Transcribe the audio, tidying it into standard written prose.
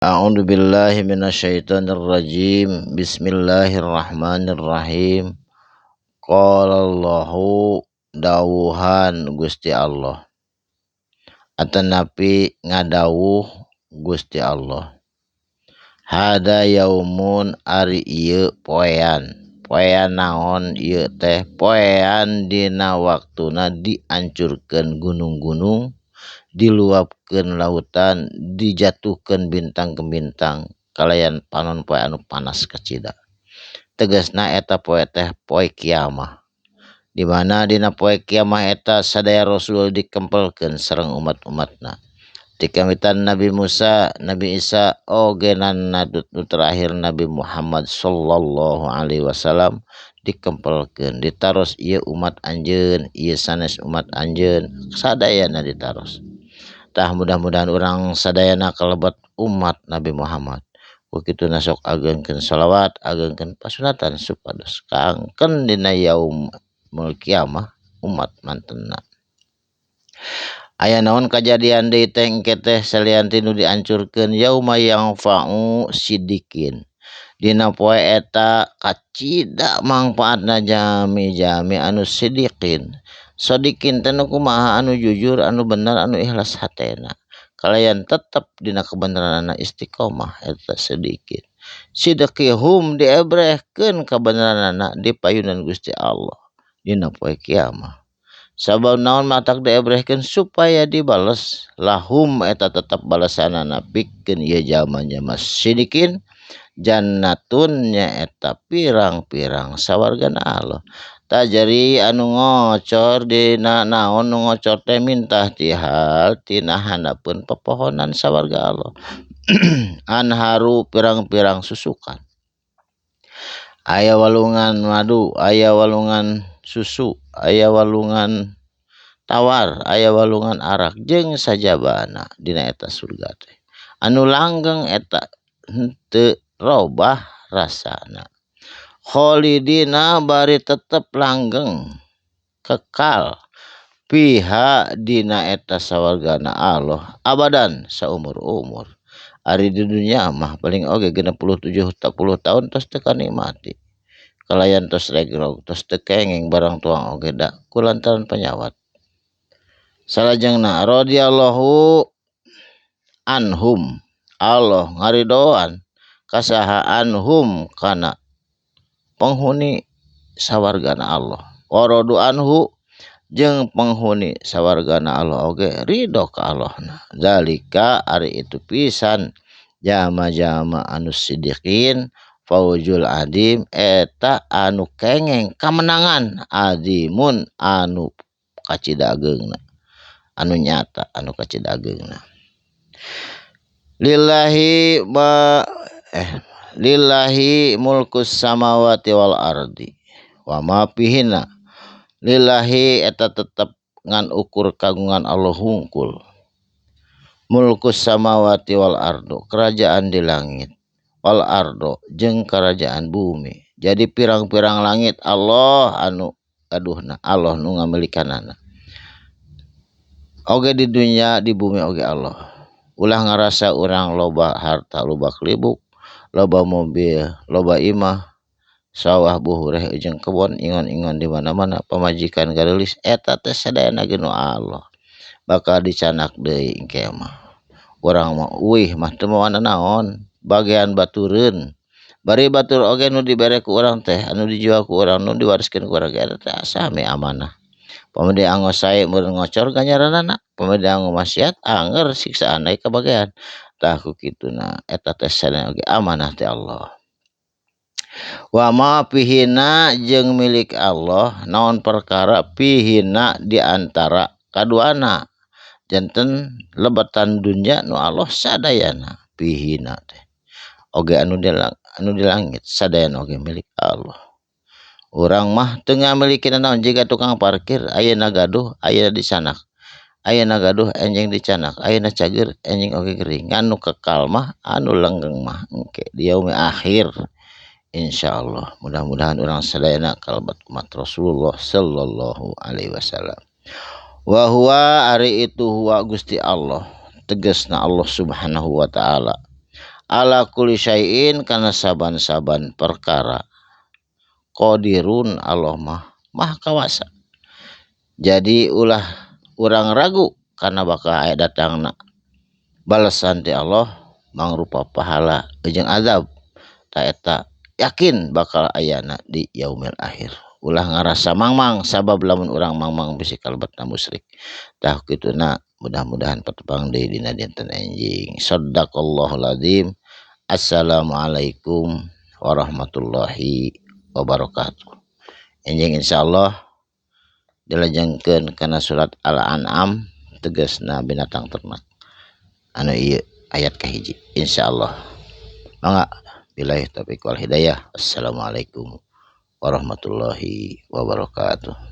A'udzu billahi minasyaitonir rajim. Bismillahirrahmanirrahim. Qala Allahu dawuhan Gusti Allah. Atanapi ngadawuh Gusti Allah. Hada yaumun ari ieu poean. Poean naon ieu teh? Poean dina waktuna diancurkeun gunung-gunung, diluapkeun lautan, dijatuhkeun bintang ke bintang kalayan panon poe anu panas kacida. Tegasna eta poe teh poe kiamah. Di mana dina poe kiamah eta sadaya rasul dikempelkeun sareng umat-umatna. Tikamitan Nabi Musa, Nabi Isa, oge nu terakhir Nabi Muhammad sallallahu alaihi wasallam dikempelkeun, ditaros ieu umat anjeun, ieu sanes umat anjeun, sadayana ditaros. Tah mudah-mudahan urang sadayana kalebet umat Nabi Muhammad. Ku kituna sok agengkeun shalawat, agengkeun pasunatan supados kaangkeun dina yaumul kiamah umat mantenna. Aya naon kajadian deui teh engke teh salian ti nu diancurkeun yauma yanfa'u sidikin. Dina poe eta kacida mangpaatna jami-jami anu sidikin. Sodikin teh nu kumaha anu jujur, anu bener, anu ikhlas hatena. Kalayan tetep dina kebenaranana istiqomah eta sidikin. Sidqihum diebrehkeun kabenaranana di payunan Gusti Allah dina poe kiamah. Sabab naon matak diebrehkeun supaya dibales lahum eta tetep balesanana pikeun ieu jalma-jalma sidikin jannatun nyaeta pirang-pirang sawargana Allah. Tajari anu ngocor dina naon nu ngocor teh mintah tihal tina handapeun pepohonan sawarga Allah. Anharu pirang-pirang susukan. Aya walungan madu, aya walungan susu, aya walungan tawar, aya walungan arak jeung sajabana dina eta surga teh. Anu langgeng eta henteu robah rasana. Kholidina bari tetep langgeng kekal piha dina eta sawargana Allah abadan saumur-umur. Ari di dunia mah paling oge 67 tahun tos teu kanikmati. Kalayan tos regrog, tos teu kenging barang tuang oge da kulantaran penyawat. Salajengna radhiyallahu anhum, Allah ngaridoan kasaha anhum kana penghuni sawargana Allah. Waradu anhu jeung penghuni sawargana Allah oge ridho ka Allahna. Zalika ari itu pisan jama-jama anu sidikin fauzul adim eta anu kengeng kamenangan adimun anu kacida ageungna, anu nyata anu kacida ageungna. Lillahi ma lillahi mulkus samawati wal ardi wa ma fihinna. Lillahi eta tetep ngan ukur kagungan Allah hungkul. Mulkus samawati wal ardo, kerajaan di langit, wal ardo jeung kerajaan bumi. Jadi pirang-pirang langit Allah anu gaduhna, Allah nu ngamilikanana. Oge di dunia di bumi oge Allah. Ulah ngarasa urang loba harta, loba kelibuk, loba mobil, loba imah, sawah buhureh jeung kebon, ingon-ingon di mana-mana, pamajikan gareulis eta teh sadayana ge nu Allah. Bakal dicanak deui engke mah. Urang mah uih mah teu mawa naon, bagian batureun. Bari batur oge nu dibere ku urang teh, anu dijual ku urang, nu diwariskeun ku urang ge eta teh sami amanah. Pami dianggo sae meureun ngocor ganjaranana, pami dianggo maksiat anger siksaan deui kabagean. Tah ku kituna eta teh sadayana oge amanah ti Allah. Wa ma fihina jeung milik Allah naon perkara fihina di antara kaduana. Janten lebatan dunya nu Allah sadayana fihina teh. Oge anu di langit sadayana oge milik Allah. Urang mah teu ngamiliki naon jiga tukang parkir ayeuna gaduh ayeuna dicanak. Ayeuna gaduh enjing dicanak, ayeuna cager enjing oge gering. Anu kekal mah anu langgeng mah engke di yaumi akhir. Insyaallah mudah-mudahan urang sadayana kalebet umat Rasulullah sallallahu alaihi wasallam. Wa huwa ari itu huwa Gusti Allah, tegasna Allah Subhanahu wa taala. Ala kulli syai'in kana saban-saban perkara. Qadirun Allah mah maha kawasa. Jadi ulah urang ragu kana bakal aya datangna balesan ti Allah mangrupa pahala jeung azab. Ta eta yakin bakal ayana di yaumil akhir. Ulah ngarasa mangmang sabab lamun urang mangmang bisi kalebetna musyrik. Tah kituna mudah-mudahan patepang deui dina dinten enjing. Shadaqallahul azim. Assalamualaikum warahmatullahi wabarakatuh. Enjing insyaallah dilajengkeun kana surat Al-An'am tegasna binatang ternak anu ieu ayat kahiji insyaallah. Mangga billahi taufiq wal hidayah. Assalamualaikum warahmatullahi wabarakatuh.